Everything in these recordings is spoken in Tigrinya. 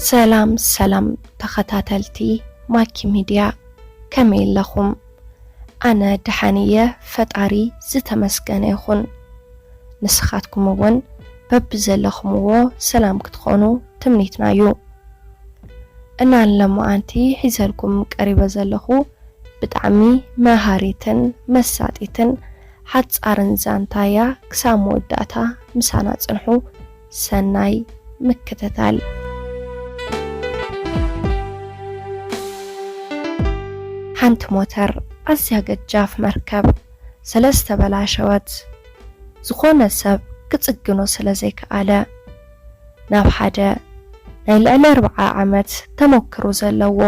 ሰላም ሰላም ተኸታተልቲ ማኪ ሚድያ፣ ከመይ ኣለኹም? ኣነ ደሓን እየ፣ ፈጣሪ ዝተመስገነ ይኹን። ንስኻትኩም እውን በብዘለኹምዎ ሰላም ክትኾኑ ትምኒትና እዩ። እና ንሎማዓንቲ ሒዘልኩም ቀሪበ ዘለኹ ብጣዕሚ መሃሪትን መሳጢትን ሓጻርን ዛንታ እያ። ክሳብ መወዳእታ ምሳና ጽንሑ። ሰናይ ምክትታል። ሓንቲ ሞተር፣ ኣዝያ ገጃፍ መርከብ፣ ስለ ዝተበላሸወት፣ ዝኾነ ሰብ ክጽግኖ ስለ ዘይከኣለ፣ ናብ ሓደ ናይ ልዕሊ ኣርብዓ ዓመት ተመክሮ ዘለዎ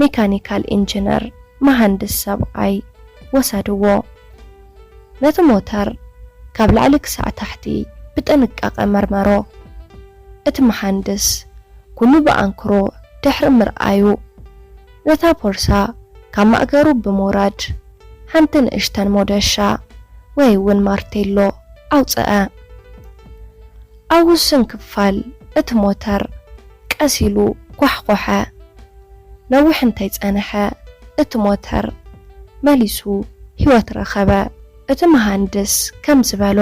ሜካኒካል ኢንጂነር፣ መሃንድስ ሰብኣይ፣ ወሰድዎ። ነቲ ሞተር ካብ ላዕሊ ክሳዕ ታሕቲ ብጥንቃቐ መርመሮ። እቲ መሃንድስ ኩሉ ብኣንክሮ ድሕሪ ምርኣዩ፣ ነታ ቦርሳ ካብ ማእገሩ ብምውራድ፣ ሓንቲ ንእሽተን ሞደሻ ወይ እውን ማርቴሎ ኣውጽአ። ኣብ ውሱን ክፋል እቲ ሞተር ቀስ ኢሉ ኳሕኮሐ። ነዊሕ እንተይጸንሐ፣ እቲ ሞተር መሊሱ ህይወት ረኸበ። እቲ መሃንድስ ከም ዝበሎ፣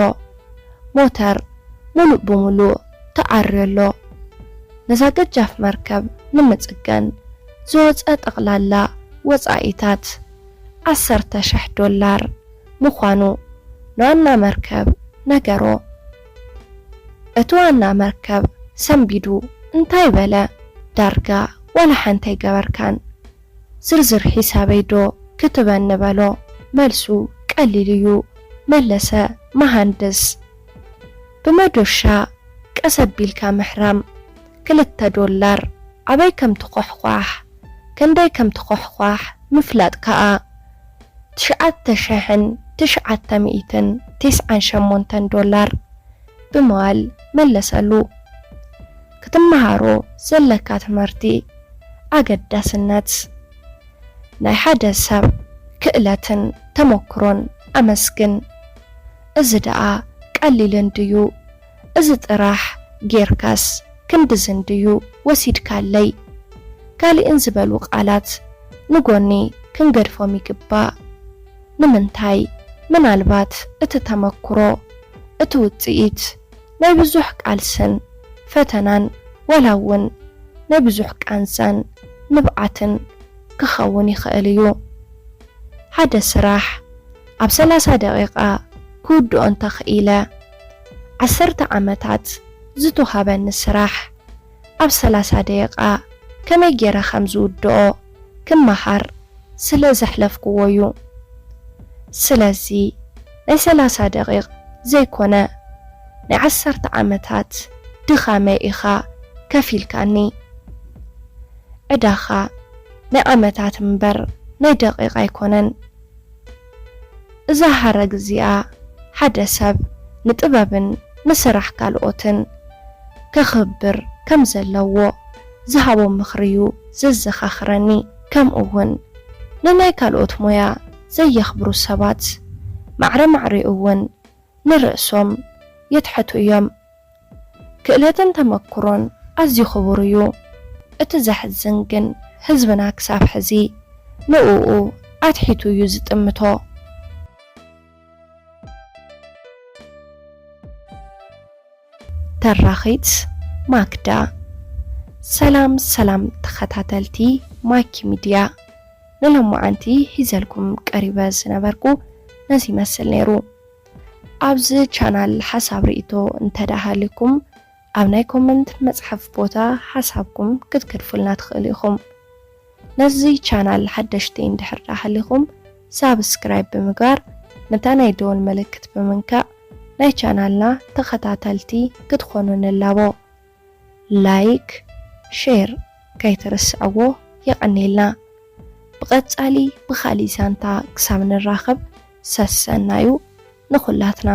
ሞተር ምሉእ ብምሉእ ተዓርዩ ኣሎ። ነዛ ገጃፍ መርከብ ንምጽጋን ዝወጸ ጠቕላላ ወጻኢታት ዓሰርተ ሽሕ ዶላር ምዃኑ ንዋና መርከብ ነገሮ። እቲ ዋና መርከብ ሰንቢዱ እንታይ በለ? ዳርጋ ዋላ ሓንቲ ኣይገበርካን። ዝርዝር ሒሳበይ ዶ ክትበኒ በሎ። መልሱ ቀሊል እዩ፣ መለሰ መሃንድስ። ብመዶሻ ቀስ ኣቢልካ ምሕራም፣ ክልተ ዶላር። ኣበይ ከም ትኾሕኳሕ፣ ክንደይ ከም ትኾሕኳሕ ምፍላጥ ከኣ። ትሽዓተ ሽሕን ትሽዓተ ሚእትን ትስዓን ሸሞንተን ዶላር ብምባል መለሰሉ። ክትመሃሮ ዘለካ ትምህርቲ፣ ኣገዳስነት ናይ ሓደ ሰብ ክእለትን ተመክሮን ኣመስግን። እዚ ደኣ ቀሊል እንድዩ፣ እዚ ጥራሕ ጌርካስ ክንድዚ እንድዩ ወሲድካለይ። ካልእን ዝበሉ ቃላት ንጎኒ ክንገድፎም ይግባእ። ንምንታይ? ምናልባት እቲ ተመክሮ፣ እቲ ውጽኢት ናይ ብዙሕ ቃልስን ፈተናን፣ ዋላ እውን ናይ ብዙሕ ቃንዛን ንብዓትን ክኸውን ይኽእል እዩ። ሓደ ስራሕ ኣብ ሰላሳ ደቂቓ ክውድኦ እንተኽኢለ፣ ዓሰርተ ዓመታት ዝተውሃበኒ ስራሕ ኣብ ሰላሳ ደቂቓ ከመይ ገይረ ከም ዝውድኦ ክመሃር ስለ ዘሕለፍክዎ እዩ። ስለዚ ናይ ሰላሳ ደቂቕ ዘይኮነ፣ ናይ ዓሰርተ ዓመታት ድኻመይ ኢኻ ከፊልካኒ። ዕዳኻ ናይ ዓመታት እምበር ናይ ደቂቕ ኣይኮነን። እዛ ሃረግ እዚኣ ሓደ ሰብ ንጥበብን ንስራሕ ካልኦትን ከኽብር ከም ዘለዎ ዝሃቦ ምኽሪ እዩ ዘዘኻኽረኒ። ከምኡ እውን ንናይ ካልኦት ሞያ ዘየኽብሩ ሰባት ማዕረ ማዕሪኡ እውን ንርእሶም የትሕቱ እዮም። ክእለትን ተመክሮን ኣዝዩ ክቡር እዩ። እቲ ዘሕዝን ግን ህዝብና ክሳብ ሕዚ ንእኡ ኣትሒቱ እዩ ዝጥምቶ። ተራኺት ማክዳ። ሰላም ሰላም ተኸታተልቲ ማኪ ሚድያ፣ ንሎማዓንቲ ሒዘልኩም ቀሪበ ዝነበርኩ ነዚ ይመስል ነይሩ። ኣብዚ ቻናል ሓሳብ ርእይቶ እንተ ደኣ ሃልዩኩም፣ ኣብ ናይ ኮመንት መጽሓፍ ቦታ ሓሳብኩም ክትከትፉልና ትኽእሉ ኢኹም። ነዚ ቻናል ሓደሽቲ እንድሕር ደኣ ሃሊኹም፣ ሳብስክራይብ ብምግባር ነታ ናይ ደወል ምልክት ብምንካእ ናይ ቻናልና ተኸታተልቲ ክትኾኑ ንላቦ። ላይክ፣ ሼር ከይትርስዕዎ፣ የቐንየልና። ብቐጻሊ ብኻልእ ዛንታ ክሳብ ንራኸብ ሰሰናዩ ንኹላትና።